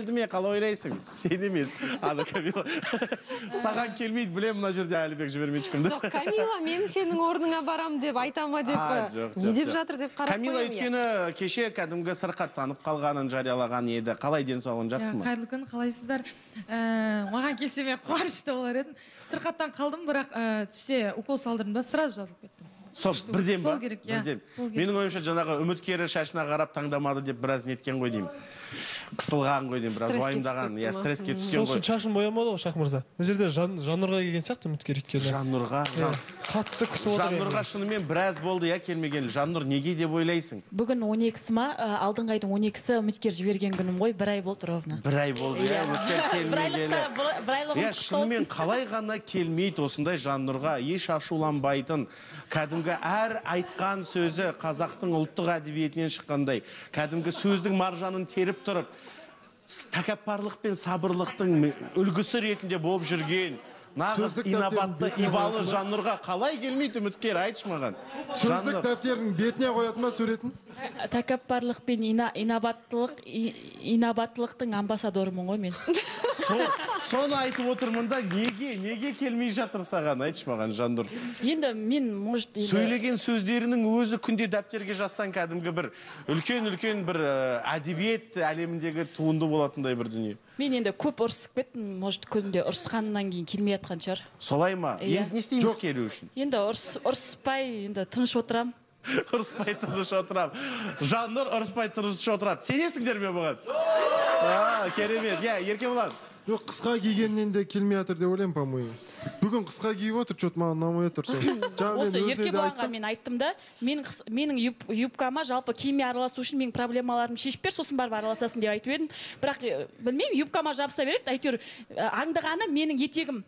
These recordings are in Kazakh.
келді ме, қалай ойлайсың? Сен емес. Ана Камила. Саған келмейді, білемін, мына жерде Әлібек жібермейді ешкімді. Жоқ, Камила, мен сенің орныңа барам деп айта ма деп, не деп жатыр деп қарап қоямын. Камила өйткені кеше кәдімгі сырқаттанып қалғанын жариялаған еді. Қалай, денсаулығың жақсы ма? Қайырлы күн, қалайсыздар? Маған келсе мен қуанышты болар едім. Сырқаттан қалдым, бірақ түсте укол салдырдым да сразу жазылып кеттім. Сол бірден ба? Сол керек, иә. Бірден. Менің ойымша жаңағы үміткері шашына қарап таңдамады деп біраз неткен ғой деймін. Қысылған ғой деймін, біраз уайымдаған, иә, стресске түскен ғой. Сол шашын боямады ғой Шах мырза. Мына жерде Жаннұрға келген сияқты үміткер өйткені. Жаннұрға, қатты күтіп отыр. Жаннұрға шынымен біраз болды, иә, келмеген. Жаннұр, неге деп ойлайсың? Бүгін 12-сі ма, алдыңғы айдың 12-сі үміткер жіберген күнім ғой, бір ай болды ровно. Бір ай болды, иә, үміткер келмегелі. Иә, шынымен қалай ғана келмейді осындай Жаннұрға, еш ашуланбайтын, кәдімгі әр айтқан сөзі қазақтың ұлттық әдебиетінен шыққандай, кәдімгі сөздің маржанын теріп тұрып, тәкаппарлық пен сабырлықтың үлгісі ретінде болып жүрген нағыз инабатты, ибалы Жаннұрға қалай келмейді үміткер, айтшы маған. Сөздік дәптердің бетіне қоятын ба суретін? Тәкаппарлық пен инабаттылықтың амбассадорымын ғой мен. Соны айтып отырмын да, неге келмей жатыр саған, айтшы маған, Жаннұр. Енді мен, может, сөйлеген сөздерінің өзі күнде дәптерге жазсаң кәдімгі бір үлкен-үлкен бір әдебиет әлеміндегі туынды болатындай бір дүние. Мен енді көп ұрысып кеттім, может, күнде ұрысқаннан кейін келмей жатқан шығар. Солай ма? Енді не істейміз келу үшін? Енді ұрыспай, енді тыныш отырам. Ұрыспай тыныш отырам. Жаннұр ұрыспай тыныш отырады. Сенесіңдер ме бұған? Керемет. Иә, Еркебұлан. Жоқ, қысқа кигеннен де келмей жатыр деп ойлаймын, по-моему. Бүгін қысқа киіп отыр, что-то маған ұнамай отыр. Осы Еркебұланға мен айттым да, менің юбкама жалпы киіммен араласу үшін менің проблемаларымды шешіп бер, сосын барып араласасың деп айтып едім. Бірақ білмеймін, юбкама жабыса береді, әйтеуір аңдығаны менің етегім.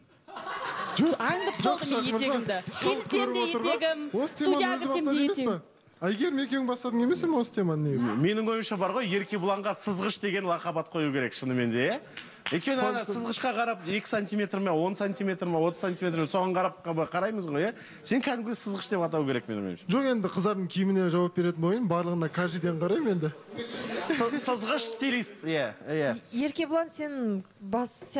Аңдып болды менің етегімді. Киінсем де етегім, студияға кірсем де етегім. Әйгерім екеуің бастадың емес пе осы теманы негізі? Менің ойымша бар ғой, Еркебұланға сызғыш деген лақап ат қою керек шынымен де, иә? Өйткені ана сызғышқа қарап 2 сантиметр ме, 10 сантиметр ме, 30 сантиметр ме, соған қарап қараймыз ғой, иә? Сен кәдімгі сызғыш деп атау керек менің ойымша. Жоқ, енді қыздардың киіміне жауап беретін бойын, барлығына каждыйден қараймын енді. Сызғыш стилист, иә, иә. Еркебұлан, сен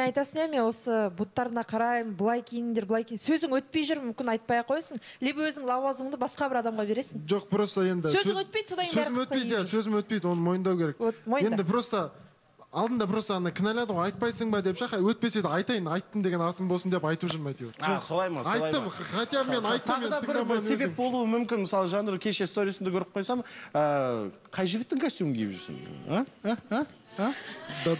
айтасың, иә, мен осы бұттарына қараймын, былай киіндер, былай киін. Сөзің өтпей жүр, мүмкін айтпай ақ қоясың, либо өзің лауазымыңды басқа бір адамға бересің. Жоқ, просто енді сөзің өтпейді, содан кейін бәрі қысқа киіп жүр. Сөзім өтпейді, оны мойындау керек. Енді просто алдында просто ана кінәлады ғой, айтпайсың ба деп ше, өтпесе де айтайын, айттым деген атым болсын деп айтып жүрмін әйтеуір. Солай ма? Айттым, хотя мен айттым. Тағы да бір себеп болуы мүмкін. Мысалы, Жаннұр, кеше сторисінде көріп қойсам, қай жігіттің костюмін киіп жүрсің?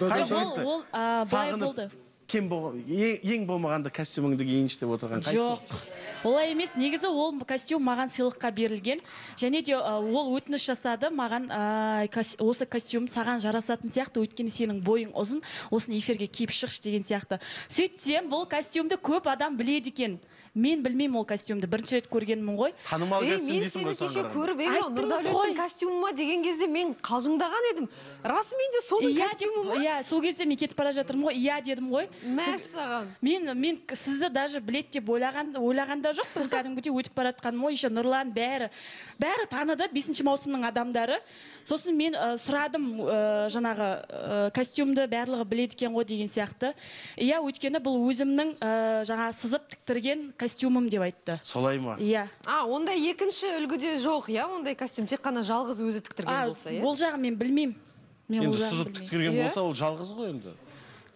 Қай жігітті? Ол былай болды. Ең болмағанда костюміңді киейінші деп отырған қайсы? Жоқ, олай емес. Негізі ол костюм маған сыйлыққа берілген. Және де ол өтініш жасады маған, осы костюм саған жарасатын сияқты, өйткені сенің бойың ұзын, осыны эфирге киіп шықшы деген сияқты. Сөйтсем, бұл костюмді көп адам біледі екен. Мен білмеймін ол костюмді, бірінші рет көргенмін ғой. Танымал костюм дейсің ғой. Мен сені кеше көріп, Нұрдәулеттің костюмі ма деген кезде мен қалжыңдаған едім. Расымен де соның костюмі ма? Иә, сол кезде мен кетіп бара жатырмын ғой, иә дедім ғой. Мәссаған. Мен сізді даже білет деп ойлаған да жоқпын, кәдімгідей өтіп бара жатқаным ғой. Еще Нұрлан бәрі таныды, 5 маусымның адамдары. Сосын мен сұрадым, жаңағы костюмді барлығы біледі екен ғой деген сияқты. Иә, өйткені бұл өзімнің жаңа сызып тіктірген костюмім деп айтты. Солай ма? Иә. Ондай екінші үлгіде жоқ, иә, ондай костюм тек қана жалғыз өзі тіктірген болса, иә? Ол жағын мен білмеймін. Енді сызып тіктірген болса, ол жалғыз ғой енді.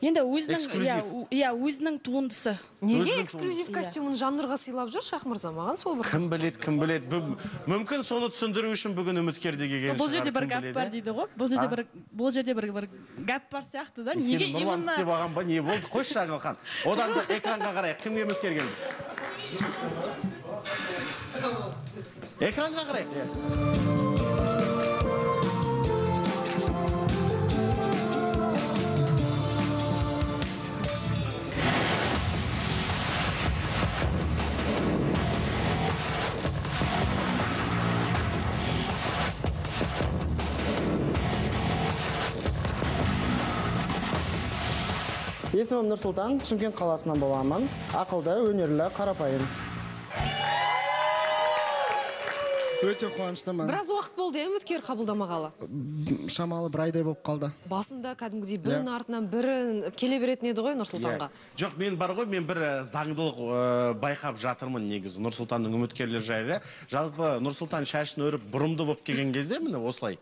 Енді өзінің, иә, өзінің туындысы. Неге эксклюзив костюмін Жаннұрға сыйлап жүр Шах мырза? Маған сол бір. Кім біледі, кім біледі. Мүмкін соны түсіндіру үшін бүгін үміткер де келген шығар. Бұл жерде бір гәп бар дейді ғой. Бұл жерде бір гәп бар сияқты да. Неге именно істеп алған ба? Не болды? Қойшы, Жаңылхан. Одан да экранға қарайық. Кімге үміткер келді? Экранға қарайық. Есімім Нұрсұлтан, Шымкент қаласынан боламын. Ақылды, өнерлі, қарапайым. Өте қуаныштымын. Біраз уақыт болды, үміткер қабылдамағалы. Шамалы бір айдай болып қалды. Басында кәдімгідей бірінің артынан бірін келе беретін еді ғой Нұрсұлтанға. Жоқ, мен бар ғой, мен бір заңдылық байқап жатырмын негізі Нұрсұлтанның үміткерлер жайлы. Жалпы Нұрсұлтан шашын өріп бұрымды болып келген кезде міне осылай.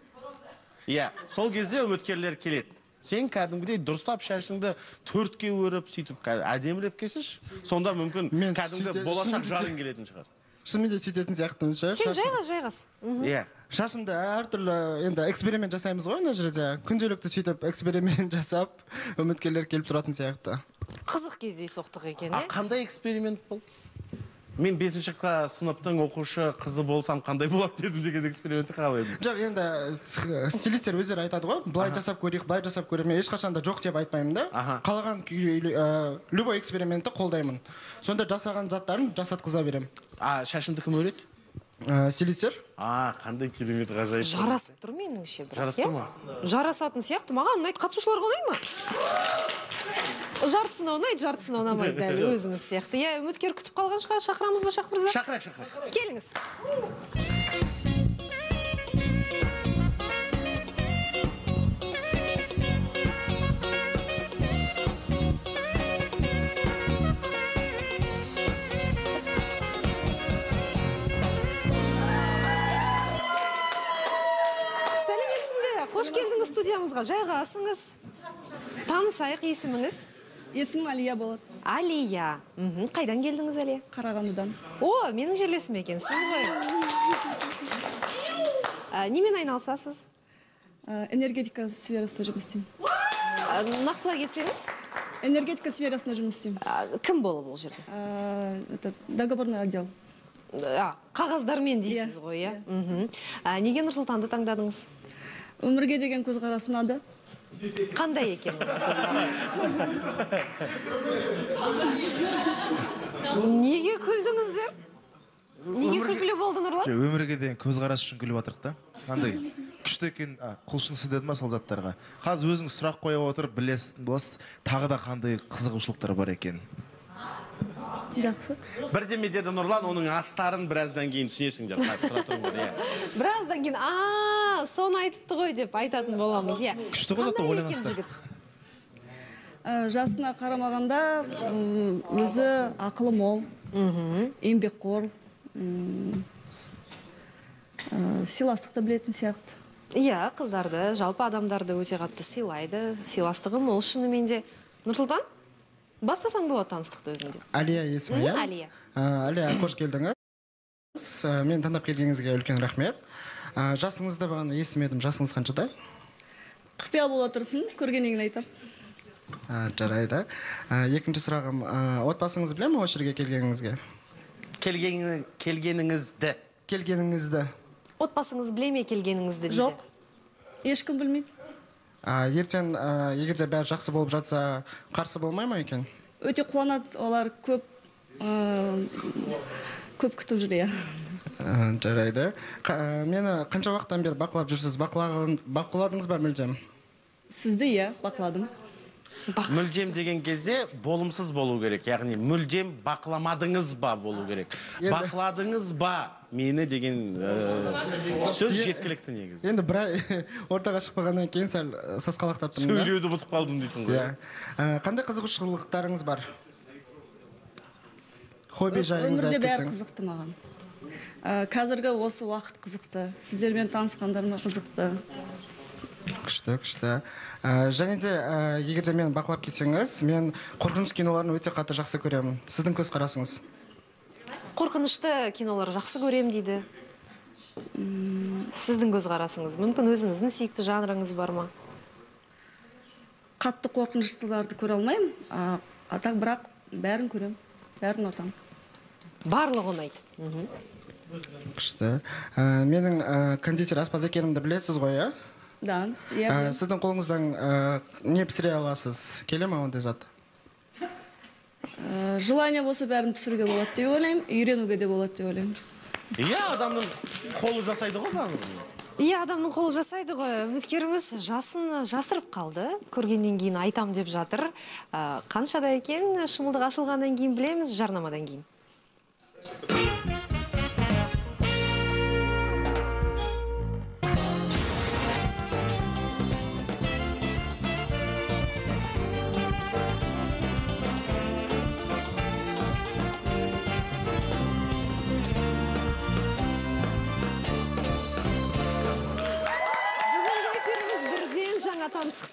Иә, сол кезде үміткерлер келеді. Сен кәдімгідей дұрыстап шашыңды төртке өріп, сөйтіп әдемілеп келсеші. Сонда мүмкін кәдімгі болашақ жарың келетін шығар. Шынымен де сөйтетін сияқтымын ше. Сен жайғас, жайғас. Иә. Шашымды әртүрлі енді эксперимент жасаймыз ғой мына жерде. Күнделікті сөйтіп эксперимент жасап, үміткерлер келіп тұратын сияқты. Қызық кездейсоқтық екен, е? Қандай эксперимент бұл? Мен 5-ші сыныптың оқушы қызы болсам қандай болады дедім деген экспериментті қалай едім? Жоқ, енді стилистер өздері айтады ғой, былай жасап көрейік, былай жасап көрейік. Мен ешқашан да жоқ деп айтпаймын да. Қалаған любой экспериментті қолдаймын. Сонда жасаған заттарын жасатқыза беремін. А шашыңды кім өреді? Стилистер. А, қандай керемет, ғажайып. Жарасып тұр меніңше бірақ. Жарасып тұр ма? Жарасатын сияқты. Маған ұнайды. Қатысушыларға ұнай ма? Жартысына ұнайды, жартысына ұнамайды дәл өзіміз сияқты. Иә, үміткер күтіп қалған шығар, шақырамыз ба, Шах мырза? Шақырайық, шақырайық. Келіңіз. Сәлеметсіз бе? Қош келдіңіз студиямызға. Жайғасыңыз. Танысайық, есіміңіз? Есімім Алия болады. Алия. Қайдан келдіңіз, Алия? Қарағандыдан. О, менің жерлесім екенсіз ғой. Немен айналысасыз? Энергетика сферасында жұмыс істеймін. Нақтылай кетсеңіз? Энергетика сферасында жұмыс істеймін. Кім болып ол жерде? Это договорный отдел. Қағаздармен дейсіз ғой, иә? Неге Нұрсұлтанды таңдадыңыз? Өмірге деген көзқарасым ұнады. Қандай екен көзқарас? Неге күлдіңіздер? Неге күлкілі болды, Нұрлан? Өмірге деген көзқарас үшін күліп жатырық та. Қандай күшті екен, құлшынысы деді ма сол заттарға. Қазір өзің сұрақ қоя отырып білесің боласыз, тағы да қандай қызығушылықтар бар екен. Жақсы. Бірдеме деді Нұрлан, оның астарын біраздан кейін түсінесіңдер. Қазір тұра тұрыңдар, иә. Біраздан кейін, соны айтыпты ғой деп айтатын боламыз, иә. Күшті ғой, ойланасыздар. Жасына қарамағанда өзі ақылы мол, еңбекқор, сыйластықты білетін сияқты. Иә, қыздарды, жалпы адамдарды өте қатты сыйлайды, сыйластығы мол шынымен де. Нұрсұлтан? Бастасаң болады таныстықты өзіңде. Алия есімі, иә? Алия. Алия, қош келдіңіз. Мені таңдап келгеніңізге үлкен рахмет. Жасыңызды бағана естімедім, жасыңыз қаншада? Құпия бола тұрсын, көргеннен кейін айтамын. Жарайды. Екінші сұрағым, отбасыңыз біле ме осы жерге келгеніңізге? Келгеніңізді. Келгеніңізді. Отбасыңыз біле ме келгеніңізді? Жоқ, ешкім білмейді. Ертең егер де бәрі жақсы болып жатса, қарсы болмай ма екен? Өте қуанады, олар көп күтіп жүр, иә. Жарайды. Мені қанша уақыттан бері бақылап жүрсіз? Бақыладыңыз ба мүлдем? Сізді, иә, бақыладым. Мүлдем деген кезде болымсыз болу керек. Яғни мүлдем бақыламадыңыз ба болу керек. Бақыладыңыз ба мені деген сөз жеткілікті негізі. Енді бір ай ортаға шықпағаннан кейін сәл сасқалақтап тұрмын. Сөйлеуді ұмытып қалдым дейсің ғой. Қандай қызығушылықтарыңыз бар? Хобби жайыңызды айтып кетсеңіз. Өмірде бәрі қызықты маған. Қазіргі осы уақыт қызықты. Сіздермен танысқандарыма қызықты. Күшті, күшті. Және де егер де мені бақылап кетсеңіз, мен қорқыныш киноларын өте қатты жақсы көремін. Сіздің көзқарасыңыз? Қорқынышты кинолар жақсы көрем дейді. Сіздің көзқарасыңыз? Мүмкін өзіңіздің сүйікті жанрыңыз бар ма? Қатты қорқыныштыларды көре алмаймын, а так бірақ бәрін көрем, бәрін ұнатамын. Барлығы ұнайды. Күшті. Менің кондитер аспаз екенімді білесіз ғой, иә? Да. Сіздің қолыңыздан не пісіре аласыз? Келе ме ондай зат? Желание болса бәрін пісіруге болады деп ойлаймын, үйренуге де болады деп ойлаймын. Иә, адамның қолы жасайды ғой барлығын. Иә, адамның қолы жасайды ғой. Үміткеріміз жасын жасырып қалды. Көргеннен кейін айтам деп жатыр. Қаншада екен, шымылдық ашылғаннан кейін білеміз, жарнамадан кейін.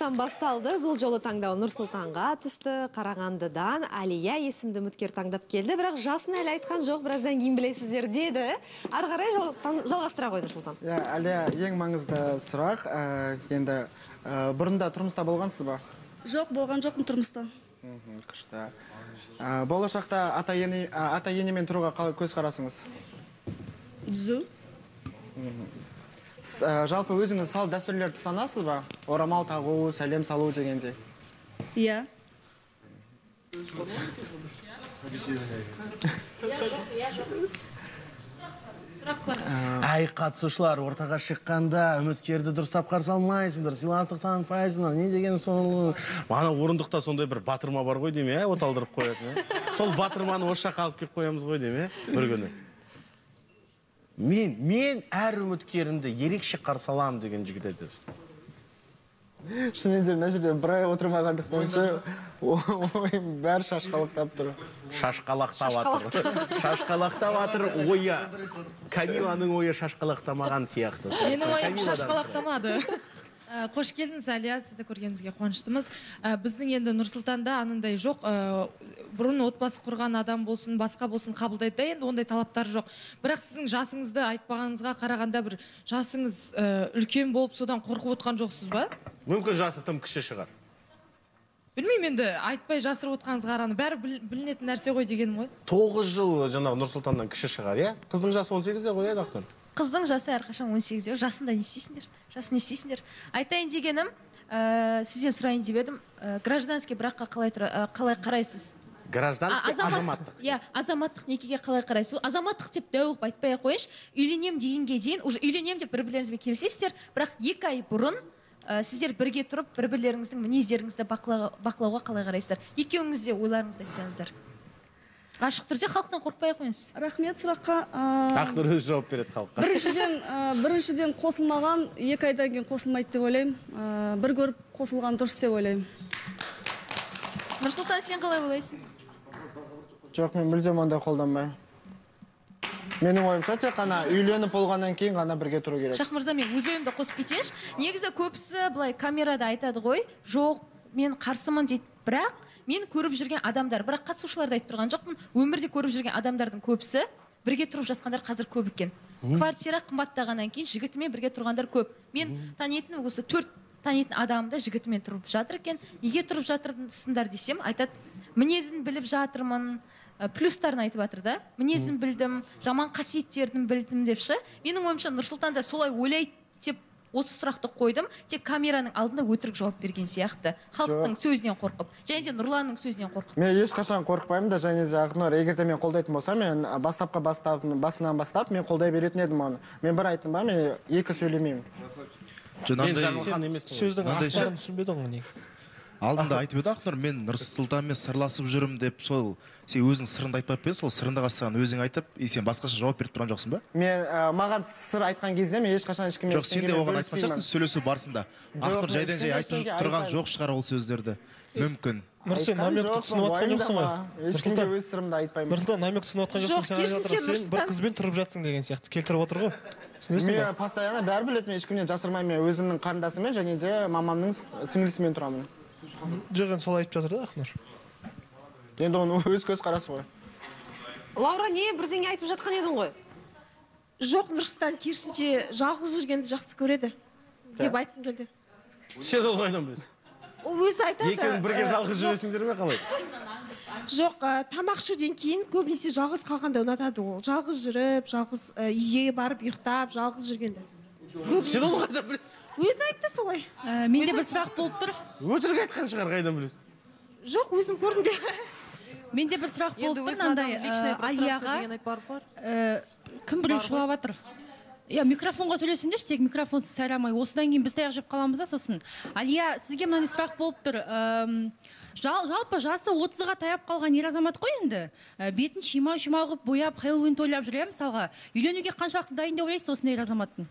қайтадан басталды. Бұл жолы таңдау Нұрсұлтанға түсті. Қарағандыдан Алия есімді үміткер таңдап келді. Бірақ жасын әлі айтқан жоқ, біраздан кейін білесіздер деді. Ары қарай жалғастыра ғой, Нұрсұлтан. Иә, Алия, ең маңызды сұрақ. Енді бұрында тұрмыста болғансыз ба? Жоқ, болған жоқпын тұрмыста. Күшті. Болашақта ата енемен тұруға қалай көз қарасыңыз? Түзу. Жалпы өзіңіз салт дәстүрлерді ұстанасыз ба? Орамал тағу, сәлем салу дегендей. Иә. Әй, қатысушылар, ортаға шыққанда үміткерді дұрыстап қарсы алмайсыңдар, сыйластық танытпайсыңдар, не деген сол. Ана орындықта сондай бір батырма бар ғой деймін, оталдырып қоятын. Сол батырманы осы жаққа алып келіп қоямыз ғой деймін, бір күні. Мен әр үміткерімді ерекше қарсы аламын деген жігіт айтасыз. Шынымен де мына жерде бір ай отырмағандықтан ше, ойым бәрі шашқалақтап тұр. Шашқалақтап жатыр. Шашқалақтап жатыр ойы. Камиланың ойы шашқалақтамаған сияқты. Менің ойым шашқалақтамады. Қош келдіңіз, Әлия, сізді көргенімізге қуаныштымыз. Біздің енді Нұрсұлтанда анандай жоқ, бұрын отбасы құрған адам болсын, басқа болсын қабылдайды да, енді ондай талаптар жоқ. Бірақ сіздің жасыңызды айтпағаныңызға қарағанда бір жасыңыз үлкен болып содан қорқып отқан жоқсыз ба? Мүмкін жасы тым кіші шығар. Білмеймін енді, айтпай жасырып отқаныңызға қарағанда бәрі білінетін нәрсе ғой дегенім ғой. 9 жыл жаңағы Нұрсұлтаннан кіші шығар, иә? Қыздың жасы 18-де ғой, иә, доктор? Қыздың жасы әрқашан 18-де. Жасында не істейсіңдер? Жасын не істейсіңдер? Айтайын дегенім, сізден сұрайын деп едім, гражданский бракқа қалай қарайсыз? Гражданский азаматтық. Иә, азаматтық некеге қалай қарайсыз? Азаматтық деп дәу қылып айтпай ақ қояйыншы, үйленем дегенге дейін, уже үйленем деп бір-бірлеріңізбен келісесіздер, бірақ 2 ай бұрын сіздер бірге тұрып, бір-бірлеріңіздің мінездеріңізді бақылауға қалай қарайсыздар? Екеуіңіз де ойларыңызды айтсаңыздар. Ашық түрде халықтан қорықпай қойыңыз. Рахмет сұраққа. Ақнұр өзі жауап береді халыққа. Біріншіден қосылмаған, 2 айдан кейін қосылмайды деп ойлаймын. Бір көріп қосылған дұрыс деп ойлаймын. Нұрсұлтан, сен қалай ойлайсың? Жоқ, мен мүлдем ондай қолданбаймын. Менің ойымша тек қана үйленіп болғаннан кейін ғана бірге тұру керек. Шах мырза, мен өз ойымды қосып кетейінші. Негізі көбісі былай камерада айтады ғой, жоқ, мен қарсымын дейді, бірақ мен көріп жүрген адамдар, бірақ қатысушыларды айтып тұрған жоқпын, өмірде көріп жүрген адамдардың көбісі бірге тұрып жатқандар қазір көп екен. Квартира қымбаттағаннан кейін жігітімен бірге тұрғандар көп. Мен танитын осы 4 танитын адамды жігітімен тұрып жатыр екен. Неге тұрып жатырсыңдар десем, айтады, мінезін біліп жатырмын, плюстарын айтып жатыр да. Мінезін білдім, жаман қасиеттерін білдім деп ше. Менің ойымша Нұрсұлтан да солай ойлайды деп осы сұрақты қойдым, тек камераның алдында өтірік жауап берген сияқты. Халықтың сөзінен қорқып, және де Нұрланның сөзінен қорқып. Мен ешқашан қорықпаймын да, және де Ақнұр, егер де мен қолдайтын болсам, мен басынан бастап мен қолдай беретін едім оны. Мен бір айттым ба, мен екі сөйлемеймін. Мен жаңылған емеспін. Сөздің астарын түсінбедің ғой неге? Алдында айтып еді Ақнұр, мен Нұрсұлтанмен сырласып жүрмін деп, сол сен өзің сырыңды айтпап па едің, сол сырыңды саған өзің айтып, и сен басқаша жауап беріп тұрған жоқсың ба? Мен маған сыр айтқан кезде мен ешқашан ешкіммен жоқ, сен де оған айтқан шығарсың сөйлесу барысында. Ақнұр жайдан жай айтып тұрған жоқ шығар ол сөздерді. Мүмкін. Нұрсен, намекті түсініп жатқан жоқсың ғой. Ешкімге өз сырымды айтпаймын. Нұрсұлтан, намек түсініп жатқан жоқсың. Сен бір қызбен тұрып жатсың деген сияқты келтіріп отыр ғой. Мен постоянно бәрі біледі, мен ешкімнен жасырмаймын. Мен өзімнің қарындасыммен және де мамамның сіңлісімен тұрамын. Жоқ, енді солай айтып жатыр да Ақнұр. Енді оның өз көзқарасы ғой. Лаура, не бірдеңе айтып жатқан едің ғой? Жоқ, Нұрсұлтан керісінше жалғыз жүргенді жақсы көреді деп айтқым келді. Сен ол қайдан білесің? Ол өзі айтады. Екеуің бірге жалғыз жүресіңдер ме қалай? Жоқ, тамақ ішуден кейін көбінесе жалғыз қалғанды ұнатады ол. Жалғыз жүріп, жалғыз үйге барып ұйықтап, жалғыз жүргенді. Сен оны қайдан білесің? Өзі айтты солай. Менде бір сұрақ болып тұр. Өтірік айтқан шығар, қайдан білесің? Жоқ, өзім көрдім де. Менде бір сұрақ болып тұр, мынандай Алияға. Кім біреу шулап жатыр? Иә, микрофонға сөйлесіңдерші, тек микрофонсыз сайрамай. Осыдан кейін біз таяқ жеп қаламыз да сосын. Алия, сізге мынандай сұрақ болып тұр. Жалпы жасы 30-ға таяп қалған ер азамат қой енді. Бетін шима-шима қылып бояп, Хэллоуин тойлап жүр, мысалға. Үйленуге қаншалықты дайын деп ойлайсыз осындай ер азаматтың?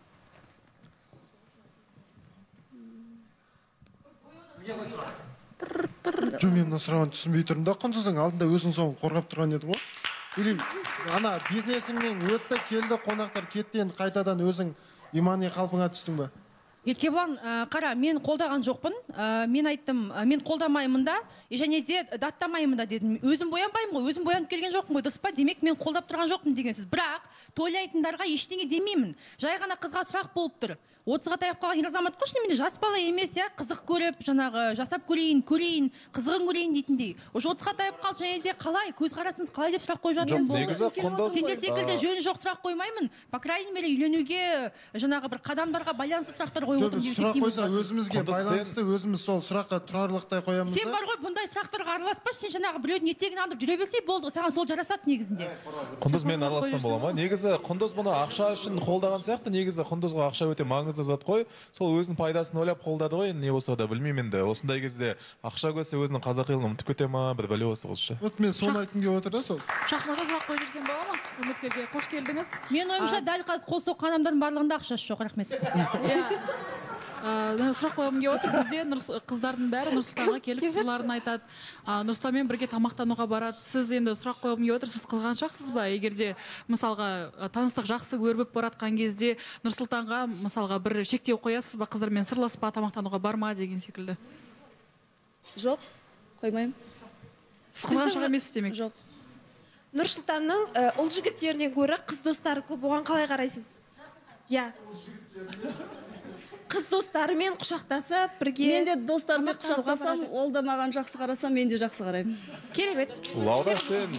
Жоқ, мен мына сұрағын түсінбей тұрмын да, құндыздың алдында өзің соны қорғап тұрған едің ғой. Или ана бизнесіңнен өтті, келді, қонақтар кетті, енді қайтадан өзің имани қалпыңа түстің бе? Еркебұлан, қара, мен қолдаған жоқпын. Мен айттым, мен қолдамаймын да, және де даттамаймын да дедім. Өзім боянбаймын ғой, өзім боянып келген жоқпын ғой, дұрыс па? Демек, мен қолдап тұрған жоқпын деген сөз. Бірақ тойлайтындарға ештеңе демеймін. Жай ғана қызға сұрақ болып тұр. 30-ға таяп қалған ер азамат қой, шынымен де жас бала емес, иә, қызық көріп, жаңағы жасап көрейін, көрейін, қызығын көрейін дейтіндей. Уже 30-ға таяп қалды, және де қалай, көзқарасыңыз қалай деп сұрақ қойып жатырмын. Негізі Құндыз, сендер секілді жөні жоқ сұрақ қоймаймын. По крайней мере, үйленуге жаңағы бір қадамдарға байланысты сұрақтар қойып отырмын деп Сұрақ есептеймін. қойса өзімізге байланысты, өзіміз сол сұраққа тұрарлықтай қоямыз. Сен бар ғой, бұндай сұрақтарға араласпашы, сен жаңағы біреудің етегін аңдып жүре берсей болды, саған сол жарасады негізінде. Құндыз, мен араластан бола ма? Негізі Құндыз бұны ақша үшін қолдаған сияқты. Негізі Құндызға ақша өте маңызды зат қой. Сол өзінің пайдасын ойлап қолдады ғой, енді не болса да білмеймін енді. Осындай кезде ақша көрсе өзінің қазақилығын ұмытып кете ма, бір бәле осы қызша. Вот мен соны айтқым келіп отыр да сол. Шахматқа сұрақ қойып жүрсем бола ма? Үміткерге қош келдіңіз. Мен ойымша дәл қазір қол соққан адамдардың барлығында ақшасы жоқ, рахмет. Сұрақ қойғым келіп отыр. Бізде қыздардың бәрі Нұрсұлтанға келіп сырларын айтады. Нұрсұлтанмен бірге тамақтануға барады. Сіз енді сұрақ қойғым келіп отыр, сіз қызғаншақсыз ба? Егер де мысалға таныстық жақсы өрбіп баратқан кезде Нұрсұлтанға мысалға бір шектеу қоясыз ба? Қыздармен сырласпа, тамақтануға барма деген секілді. Жоқ, қоймаймын. Сіз қызғаншақ емессіз демек? Жоқ. Нұрсұлтанның ұл жігіттерінен гөрі қыз достары көп, оған қалай қарайсыз? Иә. Қыз достарымен құшақтасып бірге. Мен де достарыммен құшақтасам, ол да маған жақсы қараса, мен де жақсы қараймын. Керемет. Лаура, сен.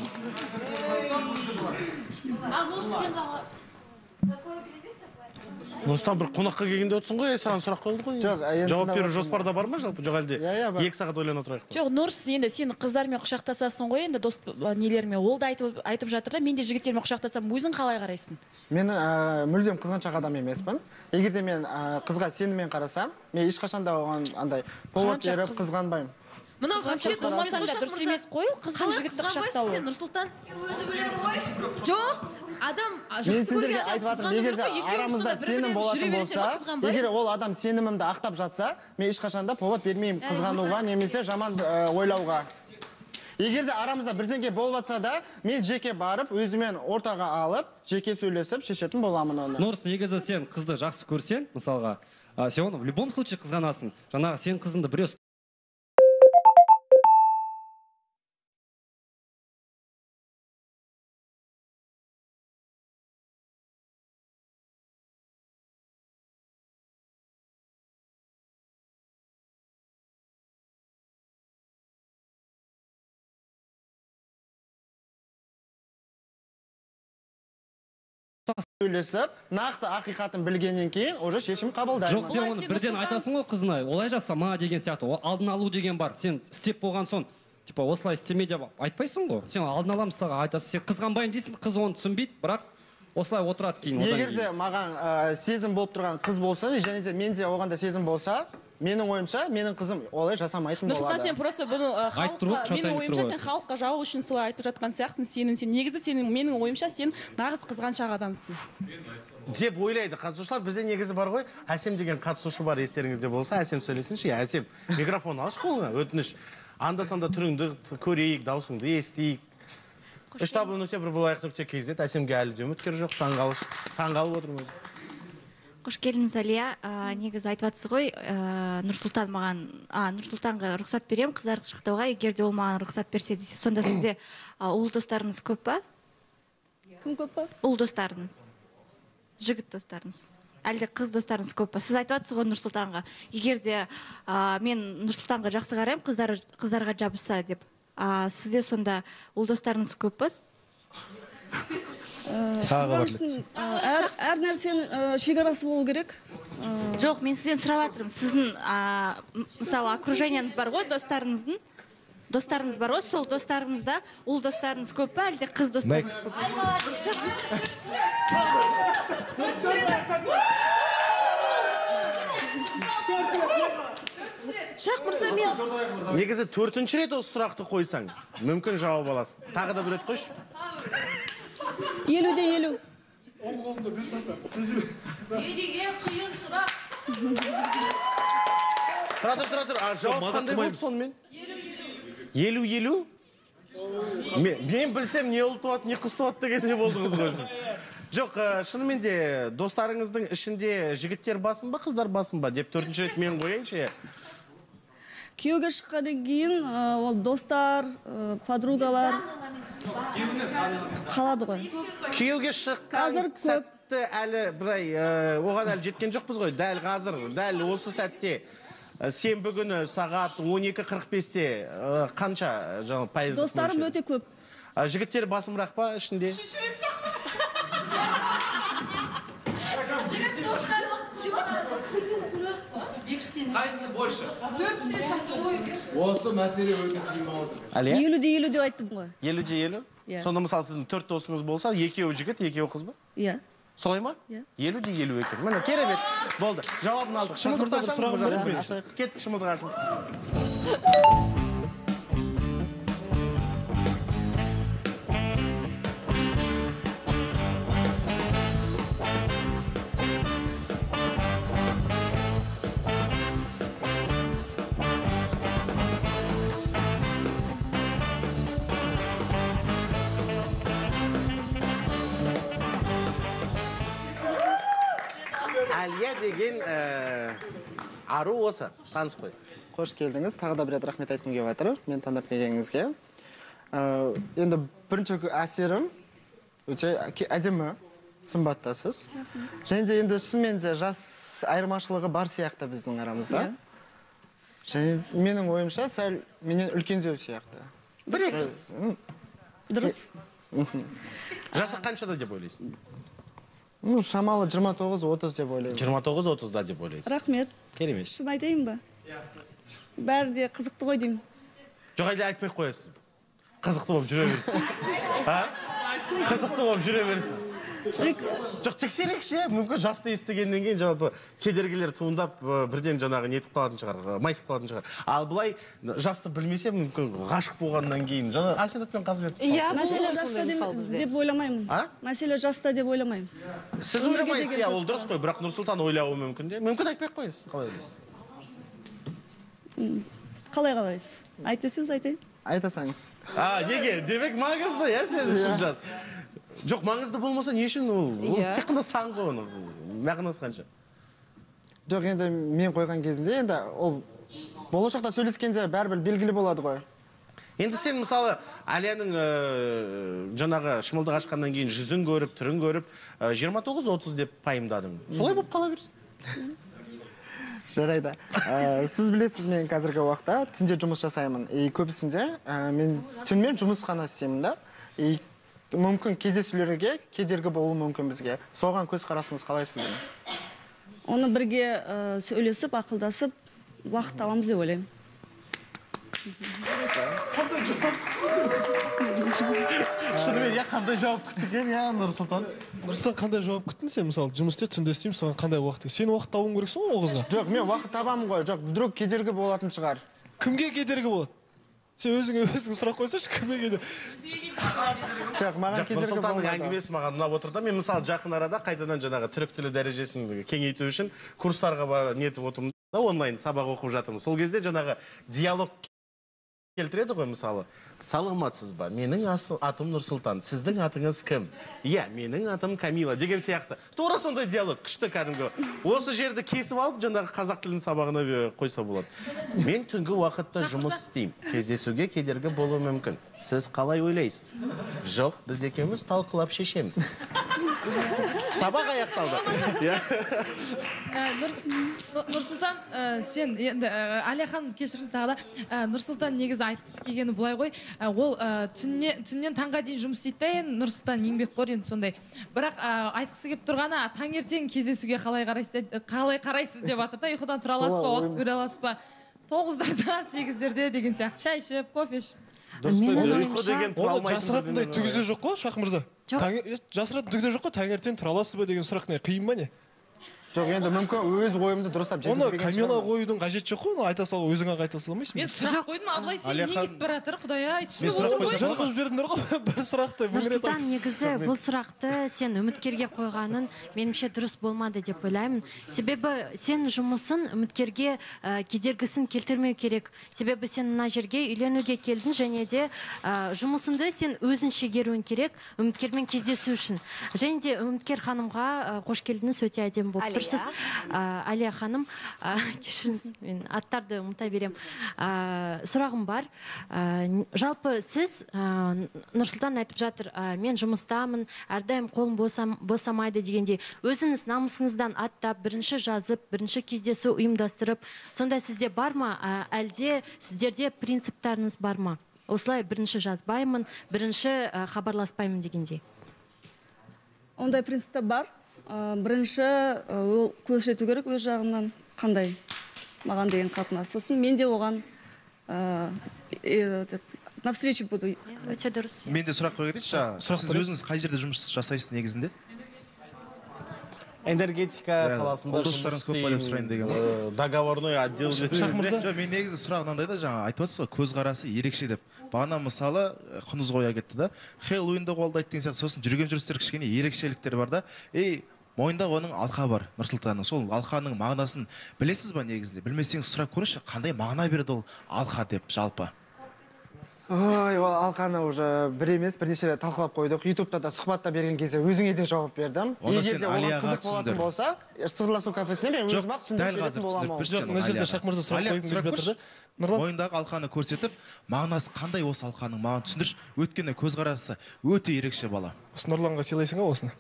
Нұрсұлтан, бір қонаққа келгенде отырсың ғой, саған сұрақ қойылды ғой. Жоқ, жауап беру жоспарда бар ма жалпы? Жоқ әлде? 2 сағат ойлана тұрайық па? Жоқ, Нұрс, енді сен қыздармен құшақтасасың ғой, енді дос нелермен. Ол да айтып жатыр да, мен де жігіттермен құшақтасам, өзің қалай қарайсың? Мен мүлдем қызғаншақ адам емеспін. Егер де мен қызға сеніммен қарасам, мен ешқашан да оған андай повод беріп қызғанбаймын. Мынау вообще дұрыс емес қой, қыздың жігітті құшақтауы. Сен Нұрсұлтан өзі біледі ғой. Жоқ, адам мен сендерге айтып жатырмын, егер де арамызда сенім болатын болса, егер ол адам сенімімді ақтап жатса, мен ешқашан да повод бермеймін қызғануға немесе жаман ойлауға. Егер де арамызда бірдеңе болып жатса да, мен жеке барып, өзімен ортаға алып, жеке сөйлесіп, шешетін боламын оны. Нұрс, негізі сен қызды жақсы көрсең, мысалға, сен оны в любом случае қызғанасың. Жаңағы сен қызыңды біреу сөйлесіп, нақты ақиқатын білгеннен кейін уже шешім қабылдаймын. Жоқ, сен оны бірден айтасың ғой қызына, олай жасама деген сияқты, алдын алу деген бар. Сен істеп болған соң, типа осылай істеме деп айтпайсың ғой. Сен алдын ала мысалға айтасың, сен қызғанбаймын дейсің, қыз оны түсінбейді, бірақ осылай отырады кейін. Егер де маған сезім болып тұрған қыз болса, және де менде оған да сезім болса, менің ойымша, менің қызым олай жасамайтын болады. Нұрсұлтан, сен просто бұны халыққа, менің ойымша, сен халыққа жау үшін солай айтып жатқан сияқтысың, сенің сен негізі сенің, менің ойымша, сен нағыз қызғаншақ адамсың. Деп ойлайды қатысушылар. Бізде негізі бар ғой, Әсем деген қатысушы бар, естеріңізде болса, Әсем сөйлесінші. Әсем, микрофон алшы қолыңа, өтініш. Анда-санда түріңді көрейік, даусыңды естейік. 3 табыл нүкте 1 болайық нүкте kz. Әсемге әлі де үміткер жоқ, таңғалып отырмын өзім. Қош келдіңіз, Әлия. Негізі айтып жатсыз ғой, Нұрсұлтан маған, Нұрсұлтанға рұқсат берем қыздар құшақтауға, егер де ол маған рұқсат берсе десе. Сонда сізде ұл достарыңыз көп па? Кім көп па? Ұл достарыңыз. Жігіт достарыңыз. Әлде қыз достарыңыз көп па? Сіз айтып жатсыз ғой Нұрсұлтанға. Егер де мен Нұрсұлтанға жақсы қараймын, қыздарға жабыса деп. Сізде сонда ұл достарыңыз көп па? Қызғаныштың әр нәрсенің шекарасы болу керек. Жоқ, мен сізден сұрап жатырмын. Сіздің, мысалы, окружениеңіз бар ғой, достарыңыздың. Достарыңыз бар ғой, сол достарыңызда ұл достарыңыз көп па, әлде қыз достарыңыз көп па? Шах мырза, мен негізі 4-ші рет осы сұрақты қойсаң, мүмкін жауап аласың. Тағы да бір рет қойшы. 50-де 50. Оң қолымда 5 саусақ. Не деген қиын сұрақ. Тұра тұр, тұра тұр. Жауап қандай болды сонымен? 50-50? Мен білсем не ұл туады, не қыз туады дегендей болдыңыз ғой сіз. Жоқ, шынымен де достарыңыздың ішінде жігіттер басым ба, қыздар басым ба деп төртінші рет мен қояйыншы. Күйеуге шыққаннан кейін ол достар, подругалар қалады ғой. Күйеуге шыққан сәтті әлі бір оған әлі жеткен жоқпыз ғой. Дәл қазір, дәл осы сәтте сенбі күні сағат 12:45-те қанша пайыздық? Достарым өте көп. Жігіттер басымырақ па ішінде? Қайсысы больше? Осы мәселе өте қиын болып отыр. Әлия? 50-50 деп айттым ғой. 50-50? Сонда мысалы сіздің 4 досыңыз болса, екеуі жігіт, екеуі қыз ба? Иә. Солай ма? Иә. 50-50 екен. Міне, керемет. Болды. Жауабын алдық. Шымылдықты ашамыз ба? Кеттік, шымылдық ашылсын. Әлия деген ару осы, таныс қой. Қош келдіңіз, тағы да бір рет рахмет айтқым келіп жатыр, мен таңдап келгеніңізге. Енді бірінші әсерім өте әдемі, сымбаттасыз. Және де енді шынымен де жас айырмашылығы бар сияқты біздің арамызда. Және менің ойымша сәл менен үлкендеу сияқты. Бір екі. Дұрыс. Жасы қаншада деп ойлайсың? Ну, шамалы 29-30 деп ойлаймын. 29-30-да деп ойлайсыз. Рахмет. Керемет. Шын айтайын ба? Бәрі де қызықты ғой деймін. Жоқ, әлде айтпай қоясыз. Қызықты болып жүре берсін. Қызықты болып жүре берсін. Жоқ, тексерейікші, мүмкін жасты естігеннен кейін жалпы кедергілер туындап, бірден жаңағы нетіп қалатын шығар, майысып қалатын шығар. Ал былай жасты білмесе, мүмкін ғашық болғаннан кейін, жаңа Әсет пен Қазыбек. Иә, мәселе жаста деп ойламаймын. Мәселе жаста деп ойламаймын. Сіз ойламайсыз, иә, ол дұрыс қой, бірақ Нұрсұлтан ойлауы мүмкін де. Мүмкін айтпай ақ қойыңыз, қалай ойлайсыз? Қалай қалайсыз? Айт десеңіз айтайын. Айтасаңыз. Неге? Демек маңызды, иә, сен үшін жас. Жоқ, маңызды болмаса не үшін ол? Ол тек қана сан ғой оның. Мағынасы қанша? Жоқ, енді мен қойған кезінде енді ол болашақта сөйлескенде бәрібір белгілі болады ғой. Енді сен мысалы Әлияның жаңағы шымылдық ашқаннан кейін жүзін көріп, түрін көріп 29-30 деп пайымдадың. Солай болып қала берсін. Жарайды. Сіз білесіз, мен қазіргі уақытта түнде жұмыс жасаймын. И көбісінде мен түнмен жұмыс қана істеймін да. И мүмкін кездесулерге кедергі болуы мүмкін бізге. Соған көз қарасыңыз қалай сіздің? Оны бірге сөйлесіп, ақылдасып, уақыт табамыз деп ойлаймын. Қандай жауап? Шынымен, я қандай жауап күтті екен, я Нұрсұлтан? Нұрсұлтан, қандай жауап күттің сен? Мысалы, жұмыс істе, түнде істеймін, соған қандай уақыт? Сен уақыт табуың керексің ғой ол қызға. Жоқ, мен уақыт табамын ғой. Жоқ, вдруг кедергі болатын шығар. Кімге кедергі болады? Сен өзің сұрақ қойсайшы, кімге кедергі? Жоқ, маған кедергі Нұрсұлтанның болмайды. әңгімесі маған ұнап отыр да. Мен мысалы жақын арада қайтадан жаңағы түрік тілі дәрежесін кеңейту үшін курстарға нетіп отырмын да, онлайн сабақ оқып жатырмын. Сол кезде жаңағы диалог келтіреді ғой мысалы. Саламатсыз ба? Менің атым Нұрсұлтан. Сіздің атыңыз кім? Иә, менің атым Камила деген сияқты. Тура сондай диалог, күшті кәдімгі. Осы жерді кесіп алып, жаңағы қазақ тілінің сабағына қойса болады. Мен түнгі уақытта жұмыс істеймін. Кездесуге кедергі болуы мүмкін. Сіз қалай ойлайсыз? Жоқ, біз екеуміз талқылап шешеміз. Сабақ аяқталды. Нұрсұлтан, сен енді Әлия ханым, кешіріңіз тағы да. Нұрсұлтан негізі айтқысы келгені былай ғой, ол түннен таңға дейін жұмыс істейді да, енді Нұрсұлтан еңбекқор енді сондай. Бірақ айтқысы келіп тұрғаны, таңертең кездесуге қалай қарайсыз деп жатыр да, ұйқыдан тұра аласыз ба, уақыт бөле аласыз ба? 9-дарда, 8-дерде деген сияқты, шай ішіп, кофе ішіп. Жасыратындай түгі де жоқ қой, Шах мырза. Жасыратын түгі де жоқ қой, таңертең тұра аласыз ба деген сұрақ не, қиын ба не? Жоқ, енді мүмкін өз ойымды дұрыстап Оны жеткізбеген Камила шығармын. қоюдың қажеті жоқ қой, оны айта сал, өзің ақ айта салмайсың. Мен сұрақ қойдым, Абылай, сен не кетіп бара жатыр, құдай ай, түсініп сұрақ отырмын ғой. қойсам қойып жібердіңдер ғой, бір сұрақты мың рет Нұрсұлтан, айтып. негізі бұл сұрақты сен үміткерге қойғанын меніңше дұрыс болмады деп ойлаймын. Себебі сен жұмысын үміткерге кедергісін келтірмеу керек. Себебі сен мына жерге үйленуге келдің және де жұмысыңды сен өзің шегеруің керек үміткермен кездесу үшін. Және де үміткер ханымға қош келдіңіз, өте әдемі болып Алия. тұрсыз. Алия ханым, кешіріңіз, мен аттарды ұмыта берем. Сұрағым бар. Жалпы сіз, Нұрсұлтан айтып жатыр, мен жұмыстамын, әрдайым қолым босамайды дегендей. Өзіңіз намысыңыздан аттап, бірінші жазып, бірінші кездесу ұйымдастырып, сонда сізде бар ма, әлде сіздерде принциптарыңыз бар ма? Осылай бірінші жазбаймын, бірінші хабарласпаймын дегендей. Ондай принциптер бар. Бірінші ол көрсету керек өз жағынан қандай маған деген қатынас. Сосын мен де оған навстречу буду. Өте дұрыс. Мен де сұрақ қоя кетейінші. Сіз өзіңіз қай жерде жұмыс жасайсыз негізінде? Энергетика саласында Ол достарыңыз көп па деп сұрайын деген ғой. Договорной отдел. Жоқ, мен негізі сұрақ мынандай да, жаңа айтып отырсыз ғой, көзқарасы ерекше деп. Бағана мысалы Құндыз қоя кетті да, Хэллоуинді қолдайды деген сияқты, сосын жүрген жүрістер кішкене ерекшеліктер бар да. Ей, мойнында оның алқа бар, Нұрсұлтанның. Сол алқаның мағынасын білесіз ба негізінде? Білмесеңіз сұрап көріңізші, қандай мағына береді ол алқа деп жалпы? Ой, ол алқаны уже бір емес, бірнеше рет талқылап қойдық. Ютубта да сұхбатта берген кезде өзіңе де жауап бердім. Онда Егер сен де оған Алияға қызық болатын түсіндір. болса, сырласу кафесіне мен Жоқ, өзім ақ дәл түсіндіріп қазір беретін боламын. түсіндіріп берші Жоқ, мына жерде Шах мырза сұрақ қойғым келіп жатыр да. Нұрлан, мойнындағы алқаны көрсетіп, мағынасы қандай осы алқаның, маған түсіндірші. Өйткені көзқарасы өте ерекше бала. Осы Нұрланға сыйлайсың ба осыны?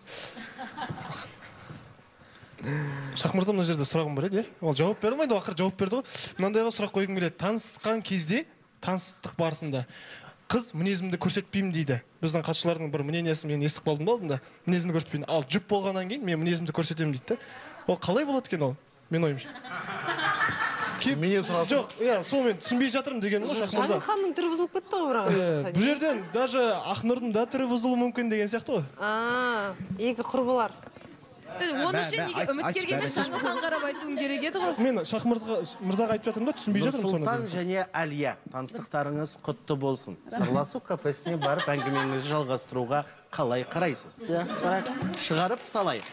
Шах мырза, мына жерде сұрағым бар еді, иә? Ол жауап бере алмайды, ақыры жауап берді ғой. Мынандайға сұрақ қойғым келеді. Танысқан кезде, таныстық барысында қыз мінезімді көрсетпеймін дейді. Біздің қатысушылардың бір мнениесін мен естіп қалдым да алдында. Мінезімді көрсетпеймін. Ал жұп болғаннан кейін мен мінезімді көрсетемін дейді да. Ол қалай болады екен ол? Мен ойымша. Жоқ, иә, сол мен түсінбей жатырмын дегенім ғой, Шах мырза. Жаңыл ханымның түрі бұзылып кетті ғой бірақ. Бұл жерден даже Ақнұрдың да түрі бұзылуы мүмкін деген сияқты ғой. Екі құрбылар. Оны ше неге үміткерге емес, Жаңыл хан қарап айтуың керек еді ғой. Мен Шах мырзаға айтып жатырмын да, түсінбей жатырмын соны. Нұрсұлтан және Әлия, таныстықтарыңыз құтты болсын. Сырласу кафесіне барып әңгімеңізді жалғастыруға қалай қарайсыз? Иә, шығарып салайық.